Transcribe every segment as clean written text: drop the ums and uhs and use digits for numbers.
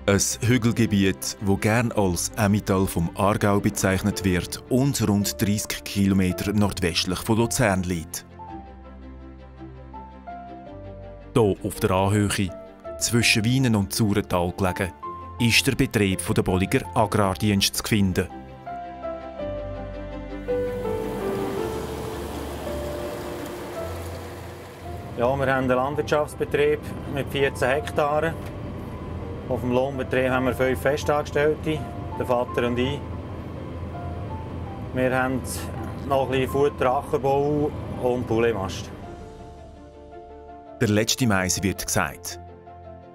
Ein Hügelgebiet, das gern als Emmental vom Aargau bezeichnet wird und rund 30 km nordwestlich von Luzern liegt. Hier auf der Anhöhe, zwischen Wienen und Zurental gelegen, ist der Betrieb der Bolliger Agrardienst zu finden. Ja, wir haben einen Landwirtschaftsbetrieb mit 14 Hektaren. Auf dem Lohnbetrieb haben wir 5 Festangestellte, der Vater und ich. Wir haben noch ein bisschen Futter, Ackerbau und Pouletmast. Der letzte Mais wird gesagt.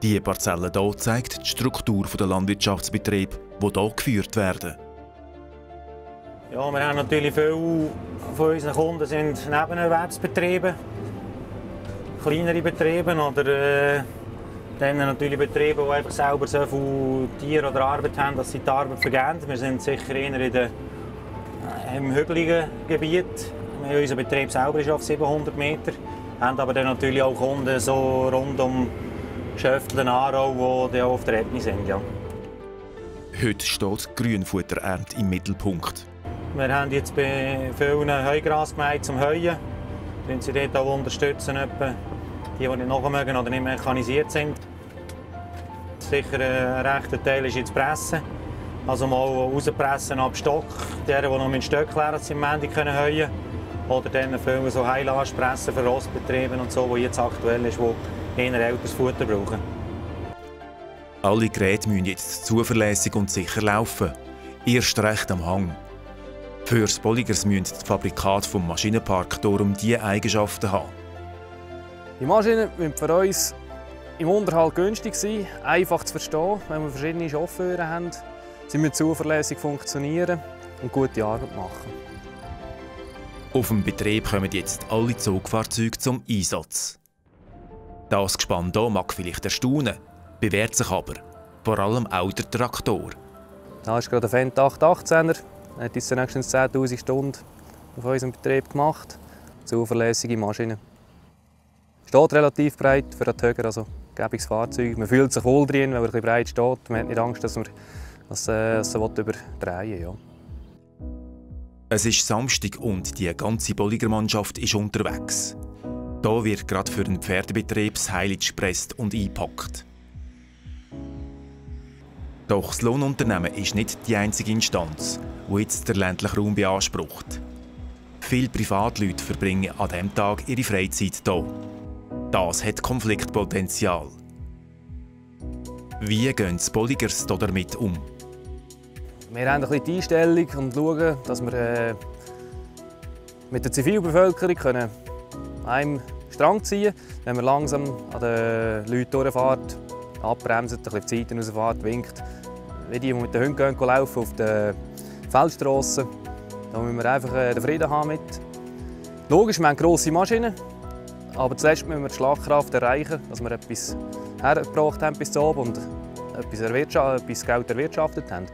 Diese Parzelle hier zeigt die Struktur der Landwirtschaftsbetriebe, die hier geführt werden. Ja, wir haben natürlich viele von unseren Kunden sind Nebenerwerbsbetriebe, kleinere Betriebe oder dann natürlich Betriebe, die einfach selber so viel Tiere oder Arbeit haben, dass sie die Arbeit vergeben. Wir sind sicher eher im hügeligen Gebiet. Unser Betrieb selber ist auf 700 Meter. Wir haben aber dann natürlich auch Kunden so rund um Schöfteln, Aarau, die auch auf der Ebene sind. Ja. Heute steht die Grünfutterernte im Mittelpunkt. Wir haben jetzt bei vielen Heugrasgemeinden zum Heuen. Wir sie dort auch unterstützen, die nicht nachmögen oder nicht mechanisiert sind. Sicher ein rechter Teil ist jetzt Pressen. Also mal rauspressen ab Stock, die noch mit Stöcken leeren, dass sie am Ende heuen können. Oder dann viele so Heilastpressen für Rostbetriebe und so, die jetzt aktuell ist, die eher älteres Futter brauchen. Alle Geräte müssen jetzt zuverlässig und sicher laufen. Erst recht am Hang. Für das Bolligers müssen die Fabrikate vom Maschinenpark darum diese Eigenschaften haben. Die Maschinen müssen für uns im Unterhalt günstig sein, einfach zu verstehen, wenn wir verschiedene Chauffeure haben. Sie müssen zuverlässig funktionieren und gute Arbeit machen. Auf dem Betrieb kommen jetzt alle Zugfahrzeuge zum Einsatz. Das Gespann hier mag vielleicht erstaunen, bewährt sich aber. Vor allem auch der Traktor. Da ist gerade ein Fendt 818er. Er hat jetzt nächstens 10'000 Stunden auf unserem Betrieb gemacht. Zuverlässige Maschine. Steht relativ breit für einen Höger, also gäbiges Fahrzeug. Man fühlt sich wohl drin, wenn er ein breit steht. Man hat nicht Angst, dass man es überdrehen will. Ja. Es ist Samstag und die ganze Bolliger Mannschaft ist unterwegs. Hier wird gerade für den Pferdebetrieb das Heilitz gepresst und eingepackt. Doch das Lohnunternehmen ist nicht die einzige Instanz, die jetzt den ländlichen Raum beansprucht. Viele Privatleute verbringen an diesem Tag ihre Freizeit hier. Das hat Konfliktpotenzial. Wie gehen die Bolligers damit um? Wir haben ein bisschen die Einstellung und schauen, dass wir mit der Zivilbevölkerung einem Strang ziehen können. Wenn man langsam an den Leuten durchfährt, abbremst, ein bisschen die Zeit rausfährt, winkt. Wie die mit den Hunden laufen auf den Feldstrassen. Da müssen wir einfach den Frieden haben mit. Logisch, wir haben grosse Maschinen, aber zuletzt müssen wir die Schlagkraft erreichen, dass wir etwas hergebracht haben bis zu oben und etwas Geld erwirtschaftet haben.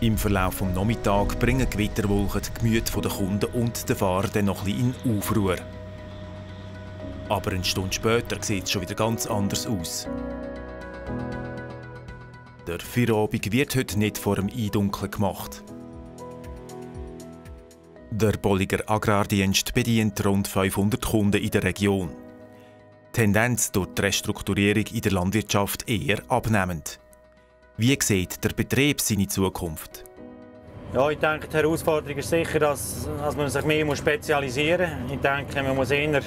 Im Verlauf des Nachmittags bringen Gewitterwolken die Gemüter der Kunden und der Fahrer dann noch ein bisschen in Aufruhr. Aber eine Stunde später sieht es schon wieder ganz anders aus. Der Feierabend wird heute nicht vor dem Eindunkeln gemacht. Der Bolliger Agrardienst bedient rund 500 Kunden in der Region. Die Tendenz durch die Restrukturierung in der Landwirtschaft eher abnehmend. Wie sieht der Betrieb seine Zukunft? Ja, ich denke, die Herausforderung ist sicher, dass man sich mehr spezialisieren muss. Ich denke, man muss eher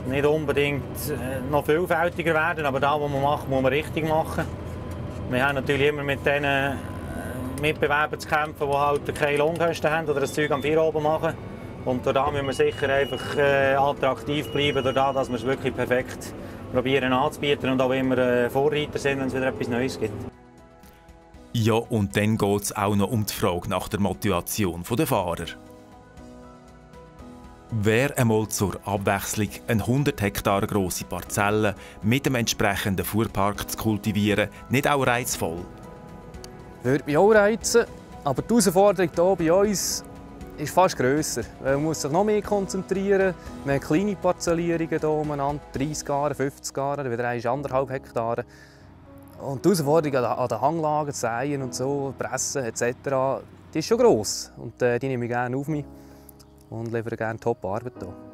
nicht unbedingt noch vielfältiger werden, aber das, was man macht, muss man richtig machen. Wir haben natürlich immer mit den Mitbewerbern zu kämpfen, die halt keine Lohnkosten haben oder das Zeug am Feierabend machen. Und da müssen wir sicher einfach attraktiv bleiben, dadurch, dass wir es wirklich perfekt probieren anzubieten und auch immer Vorreiter sind, wenn es wieder etwas Neues gibt. Ja, und dann geht es auch noch um die Frage nach der Motivation der Fahrer. Wäre einmal zur Abwechslung eine 100 Hektar grosse Parzelle mit dem entsprechenden Fuhrpark zu kultivieren nicht auch reizvoll? Würde mich auch reizen, aber die Herausforderung hier bei uns ist fast grösser. Man muss sich noch mehr konzentrieren. Wir haben kleine Parzellierungen hier umeinander, 30 Aren, 50 Aren, wieder 1,5 Hektare. Und die Herausforderung an den Hanglagen, Säen und so, Pressen etc., die ist schon gross. Und die nehme ich gerne auf mich und liefere gerne Top-Arbeit hier.